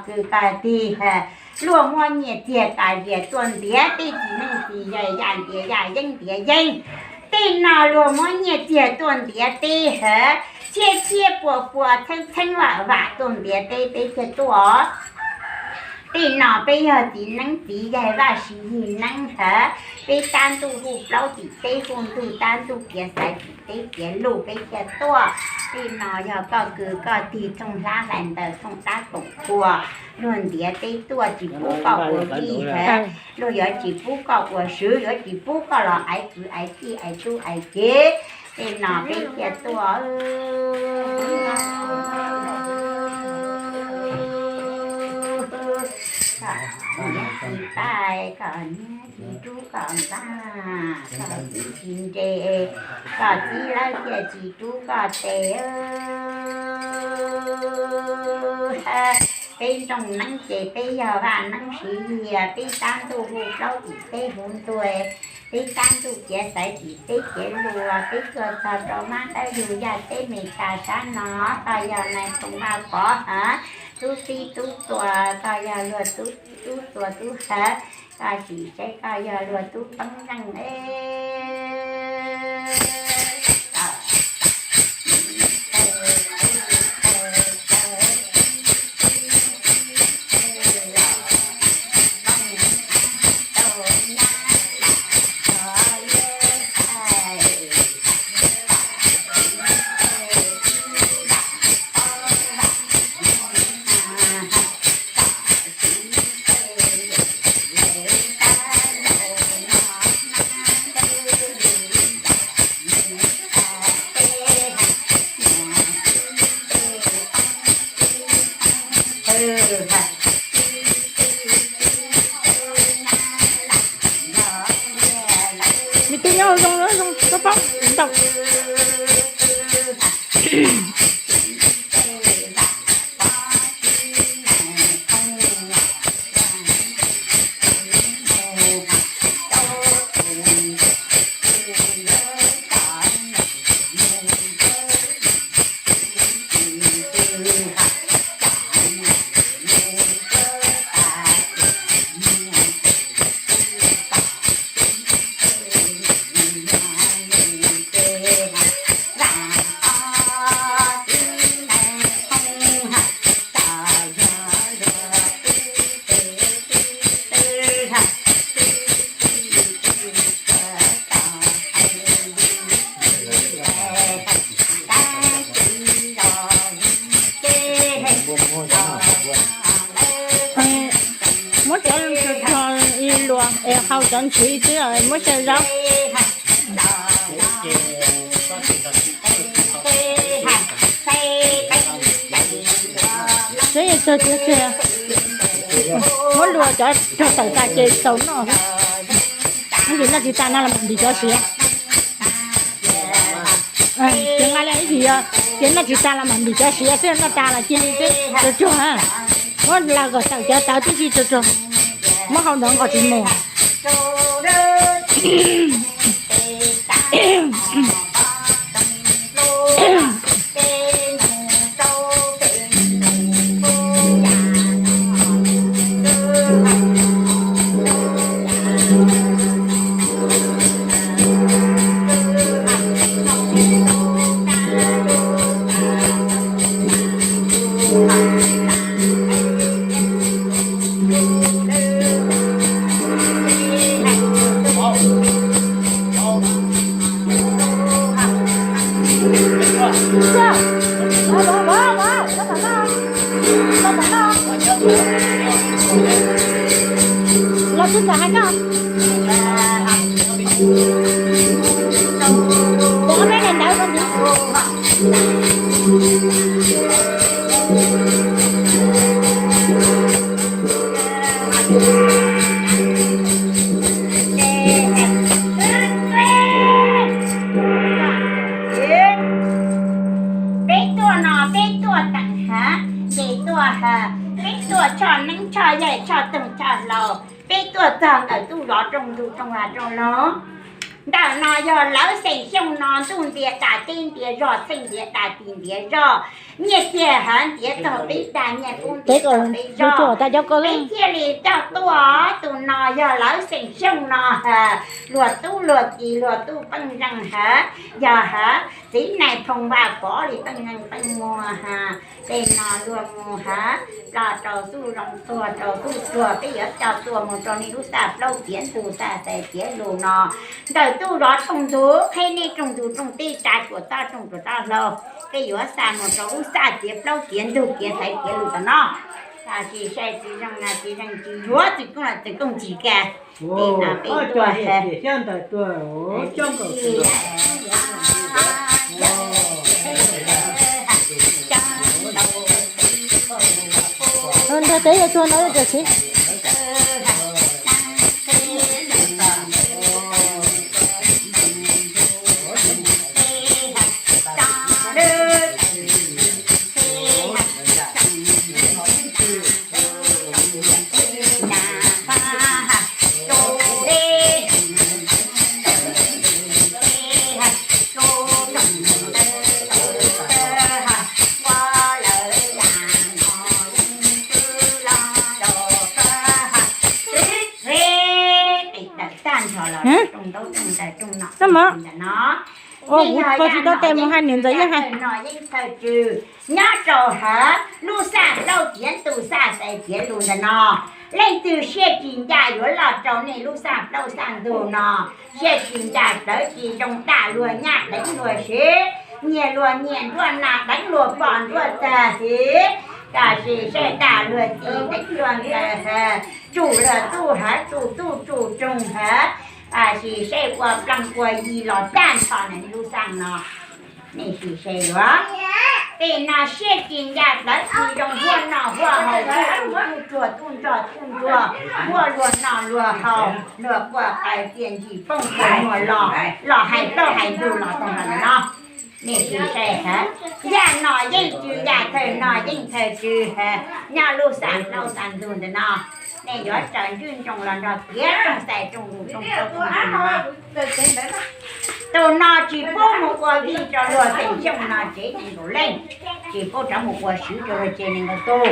kws koj tig, luag muab nyiaj txiag tas zias tuaj ntiav peb txiv neeb txiv yaig, yaj ntiav yaj, yeeb ntiav yeeb. Tej no luag muab nyiaj txiag tuaj ntiav peb hawv, txhiab txhiab pua pua txheeb txheeb vam vam tuaj ntiav peb, peb thiaj tuaj. Tej no peb yog txiv neeb txiv yaig Vaj Siv Yig neeb hawv, peb tab ntuj hu plaub tim teb hu ntug, tab ntuj kiav xaiv tim teb kiav luj peb thiaj tuaj. Tej no yog koj kws koj tig thooj hlab hlais ntawm thooj tab koom kua, luag ntiav peb tuaj tsis pub koj ua vij hawv, luag yuav tsis pub koj ua swv, yuav tsis pub koj los aiv kwv aiv tij aiv tub aiv cev. Tej no peb thiaj tuaj. Koj niam tsis pab, koj niam tsis rub koj npaj, koj txiv tsis nres, koj txiv lawv thiaj tsis rub koj tes. Peb nroog neeb ces peb yog Vaj Neeb Siv Yig, peb tab ntuj hu plaub tim teb hu ntug, peb tab ntuj kiav xaiv tim teb kiav luj, peb tuaj txog rau mab dawb yug yaj teb Mes Kas sab no, koj yog nais phoo Vaj Pov hawv, tub txib tub txua, koj yog luag tub txib tub txua tub hawv, koj sim saib koj yog luag tub poob zeej. Nws twb nyob zoo zoo, paub ntau. Muab cov lus rog ib luag es hau cov ntshiv xwb, muab xyaw zaub. Muab luag cov rog tawm tas ces xaus noj. Ib ntsis noj tsis tas no los mam ntim cov siav. Ces nqa li ib ntsis, ces noj tsis tas los mam ntim cov siav xwb, noj tas los cia li xwb, tsuag tsuag. Muab laws kom tawm cov tawv tib si tsuag tsuag. Muab hau ntawd nqos tsis mus. Los twg ntawm hais koj? Ua ob peb daim ntawv rau ntawd. Peb tuaj no peb tuaj teem hav, ces tuaj, peb tuaj tshoj neeb tshoj yaig tshoj toog tshoj hlau, peb tuaj txog ntawm tub zov rooj ntug rooj vaj rooj loog. Ntawm no yog lawv xeem Xyooj no ntuj ntiav dag teb ntiav zog, txheej ntiav dag tis ntiav zog, nyiaj tiag hav ntiav tog peb dag, nyiaj kub ntiav tog peb zog. Peb thiaj li coj tuaj, tus no yog lawv xeem Xyooj no, luag tub luag ki luag tub Peej Zeej hav, yog hav txiv Nais Phoo Vaj Pov li Peej Zeej Peej Muas hav. Tej no luag mus hav, los rau xub zoo tuag rau xub tuag, peb yuav coj tuaj mus rau nej lub xaj plaub tiav ntug xaj xais tiav lus no. Ntawm tub zov rooj ntug qheb neb rooj ntug rooj teb tsa tsuam txob rooj tsuam txob hlau, peb yuav xa mus rau lub xaj tiav plaub tiav ntug tiav xais tiav lus tom no. Tab sis saib txiv Zeej no txiv Zeej tsis yuav txiv Kooj los txiv Kooj tsis kam. Tej no peb tuaj, ntawm teb yuav tuag no tsis Tag nrho los rau ntaub rooj ntawm rooj no. Ua kuv koj tsis tau tes mus hais niam ntxawm yeej hais no yeej txhawj tsw nyob rau hauv lub xaj plaub tiav ntug xaj xais tiav lus ntawm no. Leej twg siab tsis ncaj yuav loj rau nej lub xaj plaub xaj ntug no, siab tsis ncaj plawv tsis zoo daj luag nyab deev luag siv, nyiag luag nyiaj nruab na deev luag poj nruab tag hiv. Tab sis saib daj luag txiv deev luag nkaws hav, tsuj luag tub hav, tsuj tub tsuj roog hav. Tab sis saib ua plaag ua yi los tag nrho nej lub xaj no. Nej sim saib luag, tej no siab tsis ncaj plawv tsis zoo, huaj noj huaj haus, tub tsuag tub nrog tub ntsuag, huaj luag noj luag haus, luag quaj qaws txiaj ntsim poob kua muag los, los hais plaub hais ntug los tag nrho no. Nej sim saib hav, yaj no yeej tsw yaj, thawj no yeej thawj tsw hav, nyob lub xaj plaub xaj ntug ntawm no. Nej yuav tsaws ntswj ntsoog los nrog tiav rooj xais rooj lus rooj txob rooj ntug no. Tus no tsis pub mus ua vij rau luag xeem Xyooj no tsev nees nkaum leej, tsis pub rov mus ua swv rau luag tsev nees nkaum tug.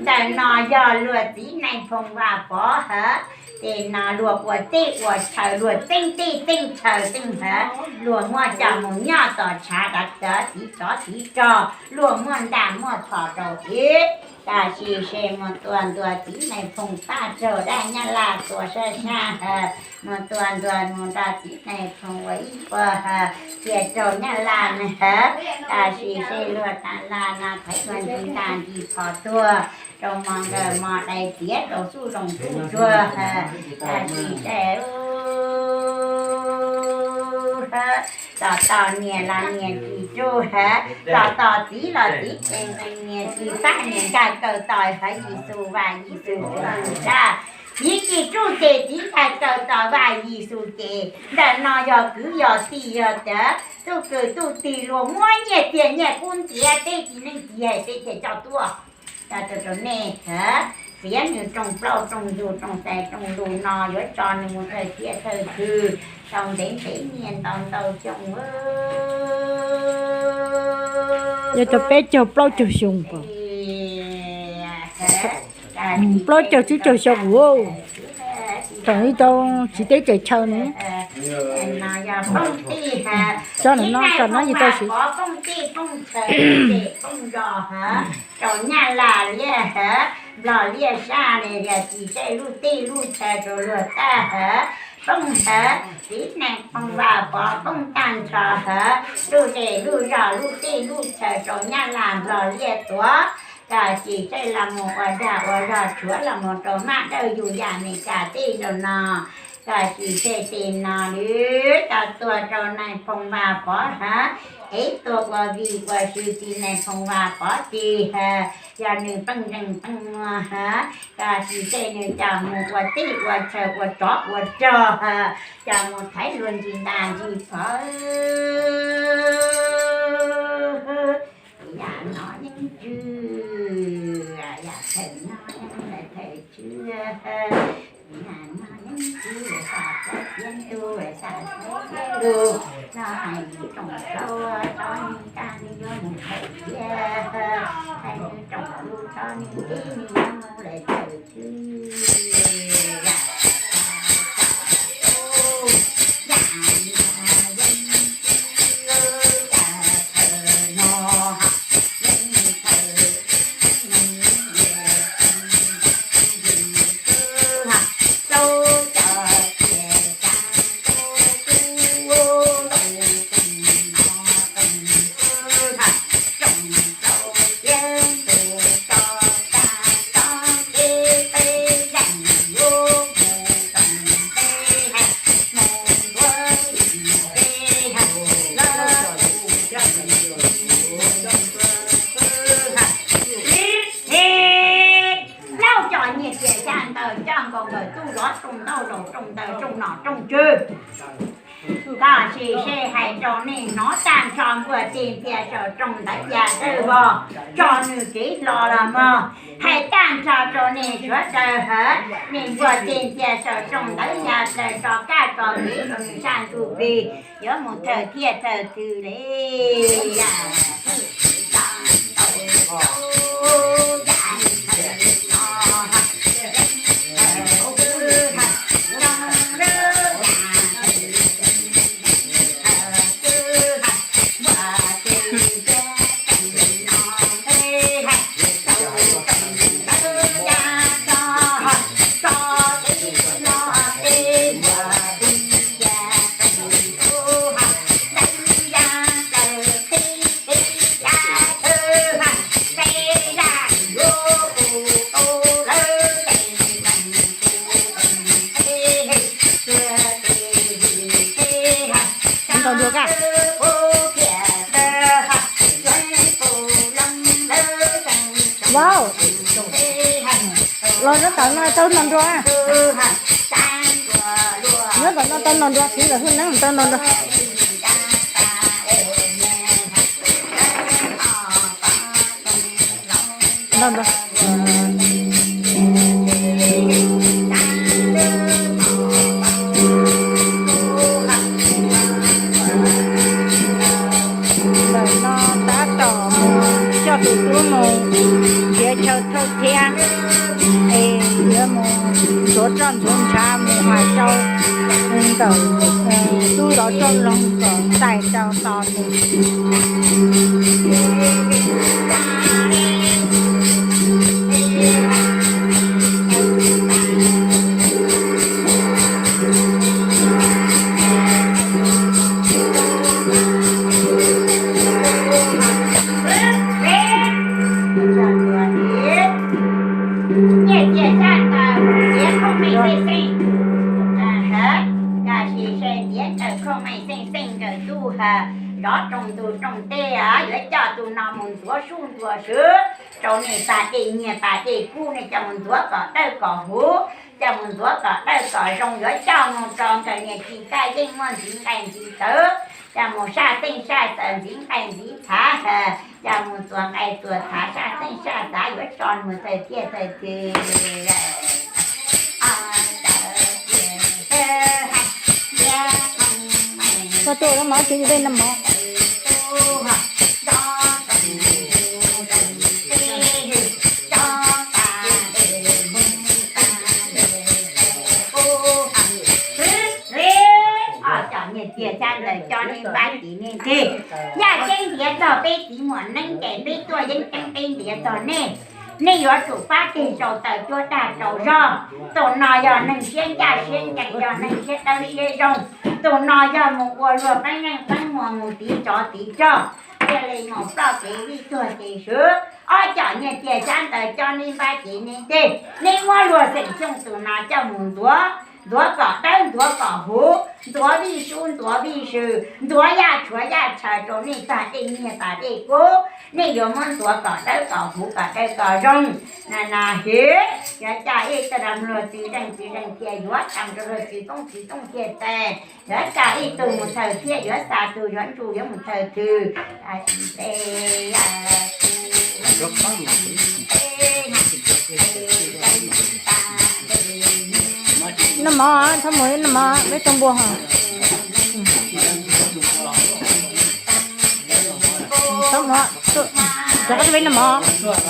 Ntawm no yog luag txiv Nais Phoo Vaj Pov hav. Ces no luag ua teb ua chaw, luag txeeb teb txeeb chaw txeeb hav, luag muab coj mus nyob tom tshav dav txav tiv tsov tiv rog, luag muaj ntaj muaj thom rau ib. Tab sis se mus tua ntua txiv Nais Phoo pab raug dab Nyab Laj tua sab sab hav, mus tua ntua mus nrog txiv Nais Phoo ua ib puas hav, cia raug Nyab Laj nws hav. Tab sis se luag tas las no thaiv luag ntsis ntaj ntsis phom tuag, rau mos nkawd mos dais tiav rau xub zoo tub tsuag hav. Tab sis se tos tos niam los niam tsis tsuj hav, tos tos txiv los txiv ces nqee niam tsis pab niam nkag kaw tos hav Yexus Vaj Yexus tsuj tus sab. Txiv tsis tsuj ces txiv nkag kaw tos Vaj Yexus ces ntawm no yog kwv yog tij yog cawv tub kwv tub tij luag muab nyiaj tiag nyiaj kub ntiav teb tsis neej tsis yaig teb chaws coj tuaj. Coj tuaj rau nej hav, txiav nws rooj plaub rooj ntug rooj xais rooj lus no yuav tso nws mus thawj thiab thawj khw tau ntev ntev niaj ntau ntau xyoo. Yog tau peb caug plaub caug xyoo, plaub caug tsib caug xyoo kuv tseem ib tau txiv teb tseem chaw ne. Tsob no tsob no yus tau siv. Poob tij poob chaw poob zos hav, rau Nyab Laj liab hav, Nplog liab sab ne, yog tsis saib lub teb lub chaw rau luag tag hav, poob hav, txiv Nais Phoo Vaj Pov poob tag nrho hav, lub zej lub zos lub teb lub chaw rau Nyab Laj Nplog liab tuav. Koj sim seb los mus ua dag ua zog tshuav los mus rau Mab Dawb Yug Yaj Mes Kas teb rau no. Koj sim seb tes no lwm tau tuag rau Nais Phoo Vaj Pov hav, ev tuag ua vij ua sw txiv Nais Phoo Vaj Pov tsis hav, yog nws pheej zeej pheej muag hav. Koj sim seb nws coj mus ua teb ua chaw ua tsov ua rog hav, coj mus thaiv luag ntsis ntaj ntsis phom. Yam no yeej tsw, yam thawm no yeej thawm tsw, yam no yeej tsw, xav txawv tiav ntuj, Cas lub no hais tsoom tau tso nws tag nws yuav mus thaum tiag, hais nws tsoom lus tso nws tib nws yuav mus lawm thaum twg. Yam, yam, yam, yam, yam, yam, yam, yam, Lauj, cov nyiaj txiag xyab ntawv coj nkaus nkawd tub zov rooj ntaub zaus rooj ntawv rooj nom rooj tswv. Tam sim seb hais rau nej hnov tag nrho npuaj tij ntxiag saum rooj ntawv ya dawb vog, tso nws kev hlo los mog. Hais tag nrho rau nej sawv daws hawv, nej npuaj tij ntxiag saum rooj ntawv ya plaws tso kab tso kev rau nws saj ntsuj plig, yuav mus thawm tiaj thawm twg li. Ntau dua ka. Wow, los nyob tawm no tau no dua. Nyob tawm no tau no dua, txiv lawm hwj neeb tau no dua. Ntau ntau. Ntawm no tab tom mus coj tus tub mus nrhiav chaw thawj thiab, es yuav mus ntxuav roj ntxuav ntshav mus hais rau ntawm tub zov rooj loog kom txais rau tos nws. Nyiaj txiag xyab ntawv tiav khoom meej xeej xeej, tam sim se tiav ntawm khoom meej xeej xeej nkawm ntuj ha, zov rooj ntug rooj teb yuav coj tus no mus ntxuav sub ntxuav sw rau nej pas dej nyiaj pas dej kub, nej coj mus ntxuav kom dawb kom huv, coj mus ntxuav kom dawb kom zoo, yuav coj mus rau nkawd niam txiv kaj yeej muaj ntxiv nqaij ntxiv tawv, coj mus saj xeej saj txawv ntxiv nqaij ntxiv txhav, coj mus txuas nqaij txuas txhav saj xeej saj txhav, yuav tso mus txawm tiaj txawm twg. Koj tuaj lub mov tsis dej no mov. Cov nyiaj txiag xyab ntawv coj nej pab tiv nej tig. Yaj ceeb ntiav txog peb txiv muam neeb ces peb tuaj yeeb ceeb peb ntiav txog nej. Nej yuav tsum pab tig rau taws cuab dag rau zog. Tus no yog neeg siab ncaj siab ncees, yog neeg siab dawb siab zoo. Tus no yog mus ua luag qeeb leej qeeb muag, mus tiv tsov tiv rog, thiaj li mus ploj kev vij tuag kev swb. Ob cov nyiaj txiag xyab ntawv coj nej pab tiv nej tig. Nej muab luag xeem Xyooj tus no coj mus ntxuav, ntxuav kom dawb ntxuav kom huv, ntxuav vij sub ntxuav vij sw, ntxuav yaj tshuav yaj tshaw rau nej tag dej nyiaj tas dej kub. Nej yuav muab ntxuav kom dawb kom huv kom dawb kom zoo. Na na hwv, yuav coj ib tug luag txwv zeej txwv zeej thiaj yuav tau rau luag txwv koob txwv koob thiaj tes. Yuav coj ib tug mus thawm thiaj yuav xa tug, yuav ntsuj yuav mus thawm twg. Noj mov, thov mus noj mov, peb tug npua hos. Tau mov, cov qab veb no mov. Twb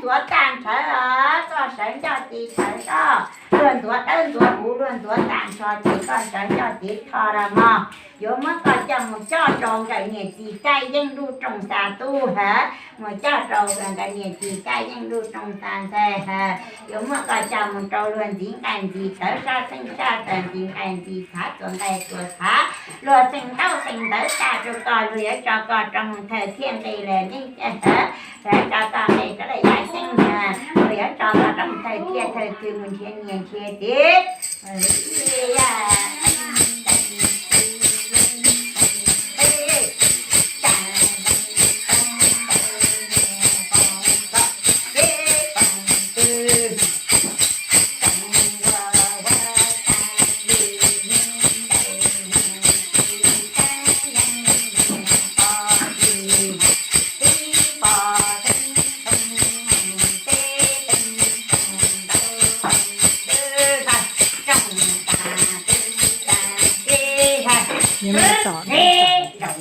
ntxuav tag nrho, koj sawv ncoj tiv thawv koj, luag ntxuav dawb ntxuav huv, luag ntxuav tag nrho ces koj sawv ncoj tiv thawv los mog. Yuav muab koj coj mus coj rau nkawm niam txiv Kaj Yeej Ntuj Rooj Xas Tub Hawv, mus coj rau nkawm niam txiv Kaj Yeej Ntuj Rooj Xas Ntxhais Hawv. Yuav muab koj coj mus rau luag ntxiv nqaij ntxiv tawv, sab xeeb sab taws, ntxiv nqaij ntxiv txhav, txuas nqaij txuas txhav, luag xeem ntaub xeem ntawv tsa rau koj, luag yuav tso koj rau mus thawj thiaj nqis lawm nqeeb ciaj hawv, luag yuav tso koj nqis rov lawm yaj ceeb na, luag yuav tso koj rau mus thawj thiaj thawj twg mus nrhiav niam nrhiav txiv. Nws muaj tom, nws muaj tom.